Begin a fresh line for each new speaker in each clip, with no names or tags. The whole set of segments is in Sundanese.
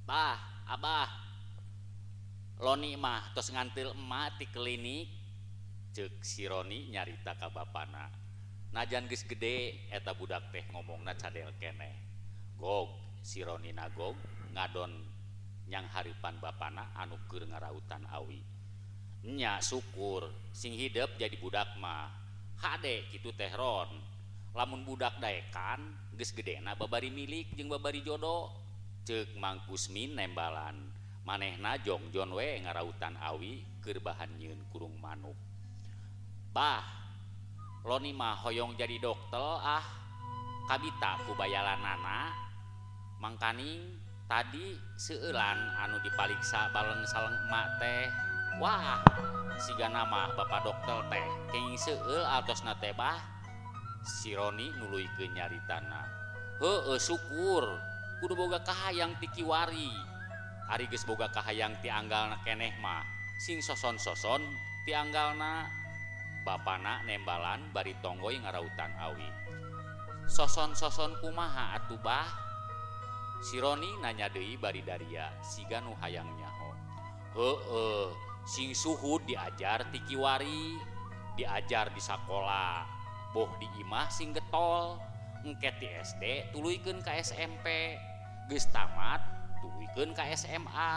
Bah, Abah, Loni mah tos ngantil emak ti klinik, ceuk si Roni nyarita ka bapana. Najan geus gede eta budak teh ngomongna cadel keneh. Gog, si Roni nagog ngadon nyang hareupan bapana anu keur ngarautan awi. Nya syukur sing hidep jadi budak mah. Hade kitu teh Ron. Lamun budak daekan geus gedena babari milik jeung babari jodo. Ceuk Mang Kusmin nembalan. Manehna jongjon we ngarautan awi keur bahan nyieun kurung manuk. Bah, Loni mah hoyong jadi dokter ah. Kabita ku bayalanana. Mangkaning tadi seueulan anu dipariksa baleng sareng emak teh. Wah, sigana mah bapak dokter teh kenging seueul atosna teh bah. Si Roni nuluykeun nyaritana. Heueuh syukur, kudu boga kahayang ti kiwari. Ari geus boga kahayang ti anggalna keneh mah, sing soson-soson ti anggalna. Bapana nembalan bari tonggoy ngarautan awi. Soson-soson kumaha atuh bah? Si Roni nanya deui bari daria siga nu hayang nyaho. Heueuh, sing suhud diajar ti kiwari, diajar di sakola, boh di imah sing getol, engke ti SD tuluykeun ka SMP, geus tamat tuluykeun ka SMA.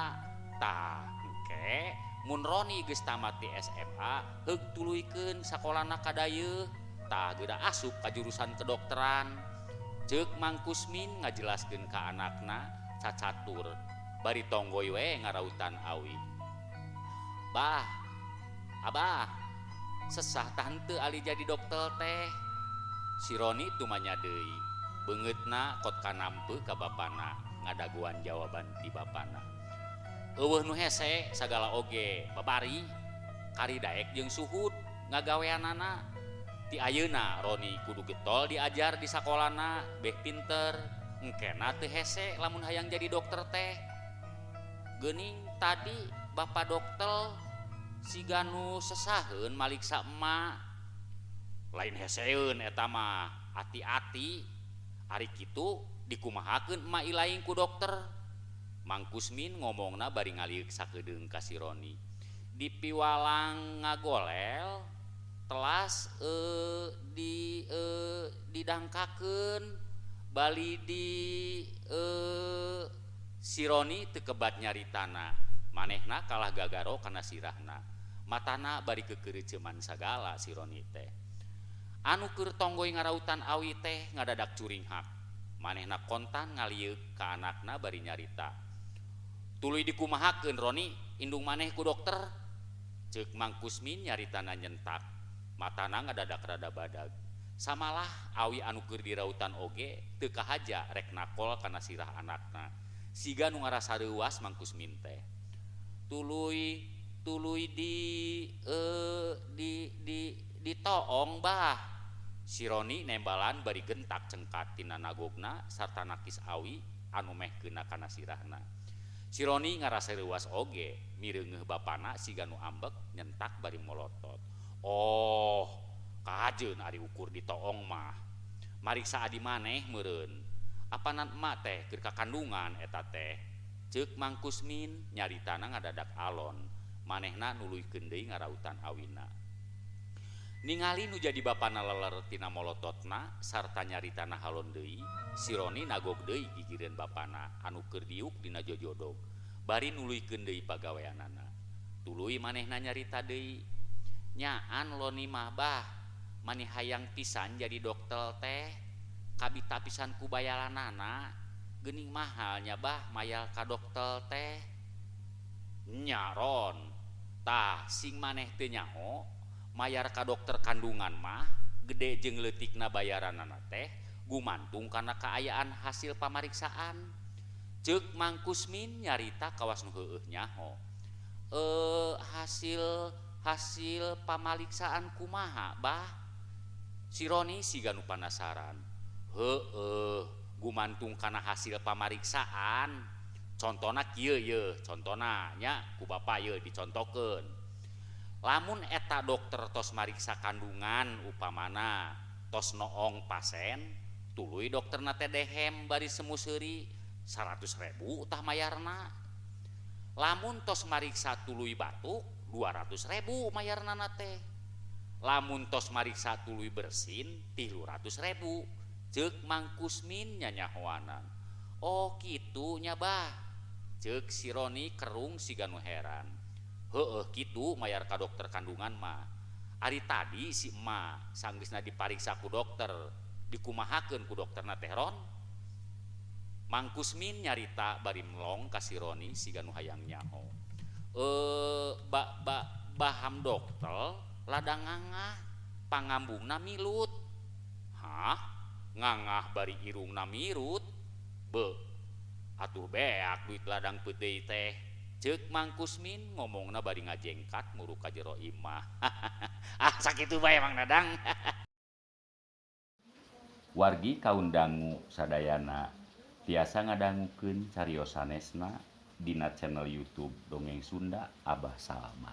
Tah, engke mun Roni geus tamat ti SMA, heug tuluykeun sakolana ka dayeuh, tah geura asup ka jurusan kedokteran. Ceuk Mang Kusmin ngajelaskeun ka anakna cacatur, bari tonggoy we ngarautan awi. Bah, Abah, sesah tah henteu ali jadi dokter teh? Si Roni tumanya deui, beungeutna kot kanampe ka bapana, ngadagoan jawaban ti bapana. Eueuh nu hese sagala oge babari, kari daek jeung suhud ngagaweanana. Ti ayeuna Roni kudu getol diajar di sakolana beh pinter, engkena teu hese lamun hayang jadi dokter teh. Geuning tadi bapak dokter siga nu sesaheun maliksa emak. Lain heseun eta mah, ati-ati. Ari kitu dikumahakeun emak ilaing ku dokter. Mang Kusmin ngomongna bari ngalieuk sakedeung ka si Roni. Dipiwalang ngagolel telas di didangkakeun bali di si Roni teu kebat nyaritana. Manehna kalah gagaro kana sirahna. Matana bari keukeureumeuman sagala si Roni teh. Anu keur tonggoy ngarautan awi teh ngadadak curinghak. Manehna kontan ngalieuk ka anakna bari nyarita. Tuluy dikumahakeun Roni, indung maneh ku dokter. Ceuk Mang Kusmin nyaritana nyentak. Matana ngadadak rada badag. Samalah awi anu keur dirautan oge teu kahaja rek nakol kana sirah anakna. Siga nu ngarasa reuas Mang Kusmin teh. Tuluy tuluy di ditoong bah. Si Roni nembalan bari gentak cengkat tina nagogna sarta nakis awi anu meh keuna kana sirahna. Si Roni ngarasa reuas oge mireungeuh bapana siga nu ambek nyentak bari molotot. Oh, kajeun ari ukur ditoong mah. Mariksa adi maneh meureun. Apanan emak teh keur kakandungan eta teh. Ceuk Mang Kusmin nyaritana ngadadak alon. Manehna nuluykeun deui ngarautan awina. Ningali nu jadi bapana leler tina molototna sarta nyaritana halon deui, si Roni nagog deui gigireun bapana anu keur diuk dina jojodog. Bari nuluykeun deui pagaweanana. Tuluy manehna nyarita deui. Nyaan Loni mah bah, mani hayang pisan jadi dokter teh. Kabita pisan ku bayaranana, geuning mahalnya bah mayar ka dokter teh. Nya Ron, tah sing maneh teu nyaho mayar ka dokter kandungan mah gede jeung leutikna bayaranana teh gumantung kana kaayaan hasil pamariksaan. Ceuk Mang Kusmin nyarita kawas nu heueuh nyaho. Hasil hasil pamariksaan kumaha bah? Si Roni siga nu panasaran. Heueuh, gumantung kana hasil pamariksaan. Contona kieu yeuh, contona nya ku bapa yeuh dicontokeun. Lamun eta dokter tos mariksa kandungan upamana tos noong pasien, tuluy dokterna teh dehem bari semu seuri 100.000 tah mayarna. Lamun tos mariksa tuluy batuk 200.000 mayarna teh. Lamun tos mariksa tuluy bersin 300.000. Ceuk Mang Kusmin nyanyahoanan. Oh kitu nya bah. Ceuk si Roni kerung siga nu heran. Heueuh kitu mayar ka dokter kandungan mah. Ari tadi si emak sanggeusna dipariksa ku dokter, dikumahakeun ku dokterna teh Ron. Mang Kusmin nyarita bari melong ka si Roni siga nu hayang nyaho. Ba ba baham dokter ladang ngangah, pangambungna milut. Hah? Ngangah bari irungna mirut? Beuh, atuh beak duit ladang peuteuy teh. Ceuk Mang Kusmin ngomongna bari ngajengkat muruk ka jero imah. Ah sakitu bae Mang Dadang. Wargi kaun dangu sadayana tiasa ngadangukeun cariyos sanesna dina channel YouTube Dongeng Sunda Abah Salama.